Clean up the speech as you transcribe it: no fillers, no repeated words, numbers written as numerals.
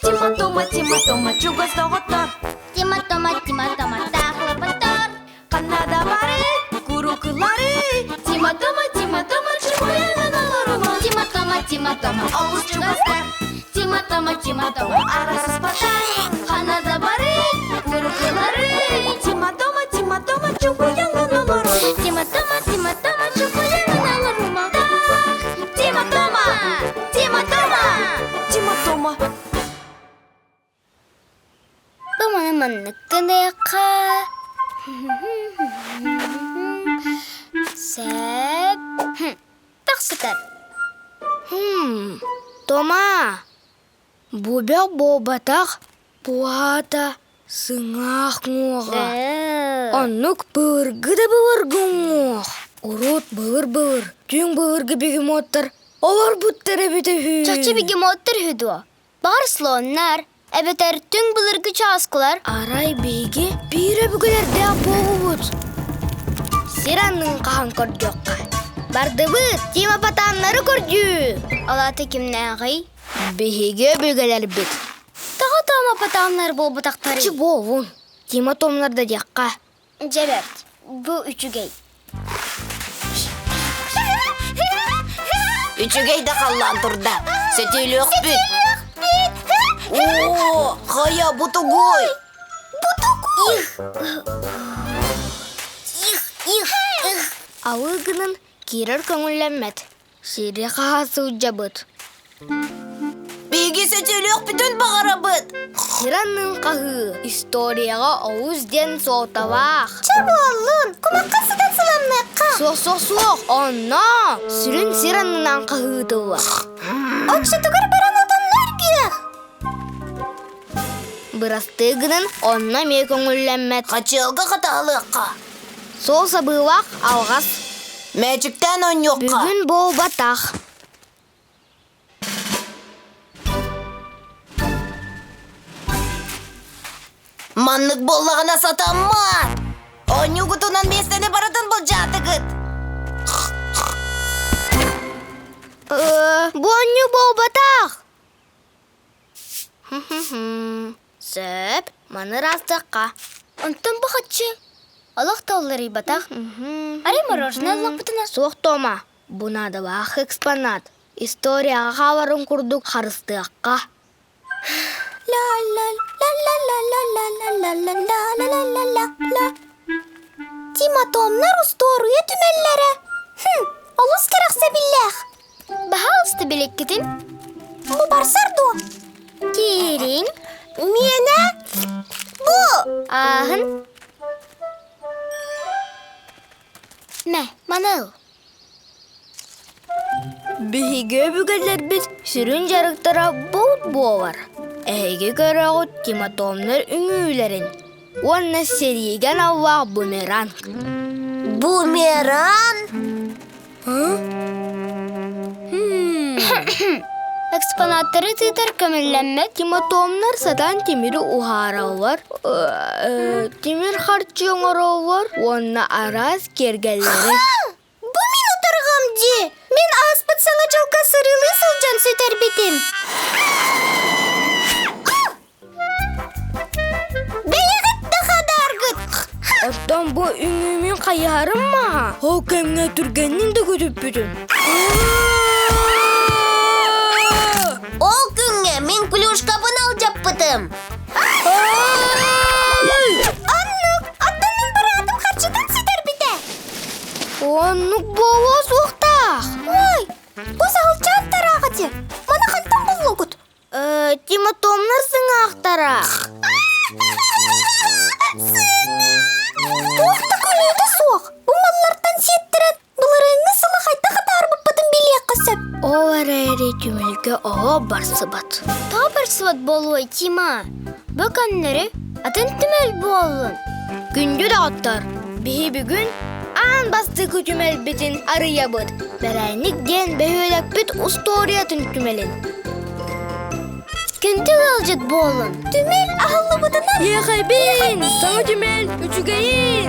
Тима Тома, Тима Тома, чугас доҕоттор. Тима Тома, Тима Тома, таахлапаттар. Ханна да бары, курукулары. Тима Тома, Тима Тома, чугуйанан олорума. Тима Тома, Тима Тома, Олус чугастар. Тима Тома, Тима Тома, Арасыспаттар. Ханна да бары, Курукулары. Тима Тома, Тима Тома, чугуйанан олорума. Тима Тома, Тима Тома, чугуйанан олорума. Тима Тома, Тима Тома, Тима Тома. Бу маны маннык гыныахха. Сөп. Тахсытар. Хм, Тома, бу бөх буолбатах, буһаата сыҥаах уҥуоҕа. Оннук былыргы да былыргы уҥуох. Урут былыр-былыр түҥ былыргы бегемоттар олорбуттар эбитэ үһү. Чахчы бегемоттар үһү дуо? Баҕар слоннар, эбэтэр түҥ былыргы чааскылар. Арай биһиги биир өбүгэлэрдээх буолбут. Сир аннын хаһан көрдүөххэ. Бардыбыт, Тима патаннары көрдүү. Ол аата кимнээҕий? Биһиги өбүгэлэрбит. Тоҕо Тома патаннар буолбутахтарый? Чи буолун. Тима Томнар да диэххэ. Дьэ бэрт, бу үчүгэй. Үчүгэй да халлаан турда. Сөтүөлүөхпүт. Оо, хайа бу тугуй? Бу тугуй? Их, их, их. Алыы гынан киирэр көҥүллэммэт. Сири хаһа сылдьабыт. Биһиги сөтүөлүөхпүтүн баҕарабыт. Сир аннын хаһыы историяҕа олус диэн суолталаах. Чэ буоллун, кумахха сытан сыламныахха. Суох, суох, суох, онно сүрүн сир аннынан хаһыытыллар. Оччотугар баран отонно үргүөх. Бырастыы гынан онно эмиэ көҥүллэммэт. Хачыалга хатаһылыахха. Суол сабыылаах алҕас. Мээчиктээн оонньуохха. Бүгүн буолбатах. Маннык буоллаҕына сатаммат. Оонньуугутунан миэстэни барытын былдьаатыгыт. Бу оонньуу буолбатах. Сөп, маны ыраастыахха. Онтон бу хаччы олох да уларыйбатах. Арай мороженое ыллахпытына? Суох Тома, бу наадалаах экспонат. Историяҕа хааларын курдук харыстыахха. Тима Томнар устуоруйа түмэллэрэ. Хм, олус кэрэхсэбиллээх. Баһаалыста биликкитин. Бу барсар дуо? Киириҥ. Миэнэ бу. Ааһын. Мэ, маны ыл. Биһиги өбүгэлэрбит сүрүн дьарыктара булт буолар. Эһиги көрөҕүт гематомнар үҥүүлэрин уонна сэриигэ аналлаах бумеранг. Бумеранг? Экспонаттары тыытар көмүллэммэт Гематомнар сатаан тимири уһаараллар, тимир харчы оҥороллор уонна араас киэргэллэри. Бу мин утарҕам дии! Мин ааспыт Саҥа дьылга сырыылыы сылдьан сүтэрбитим. Бэйэҕит да хадааргыт! Оттон бу үҥүүмүн хайыһарым маһа, ол кэмҥэ түргэнник да көтүппүтүм. Ол күҥҥэ мин клюшкабын алдьаппытым. Оннук, оттон мин быраатым харчытын сүтэрбитэ. Оннук буолуо суохтаах. Ой, бу саһылчаан тарааҕа Маны хантан буллугут? Тиматомнар сыҥаахтара. Туох да күлүүтэ суох. Бу маллартан сиэттэрэн былырыыҥҥы сылы хайдах атаарбыппытын билиэххэ сөп. Ол эрээри түмэлгэ оҕо барсыбат. Тоҕо барсыбат буолуой, Тима? Бу көннөрү атын түмэл буоллун. Күндү доҕоттор, биһи бүгүн аан бастакы түмэлбитин арыйабыт. Бэрээнник диэн бөһүөлэкпит устуоруйатын түмэлин. Күндү ыалдьыт буолун. Түмэл аһыллыбытынан Иэхэбин! Саҥа түмэл үчүгэйин!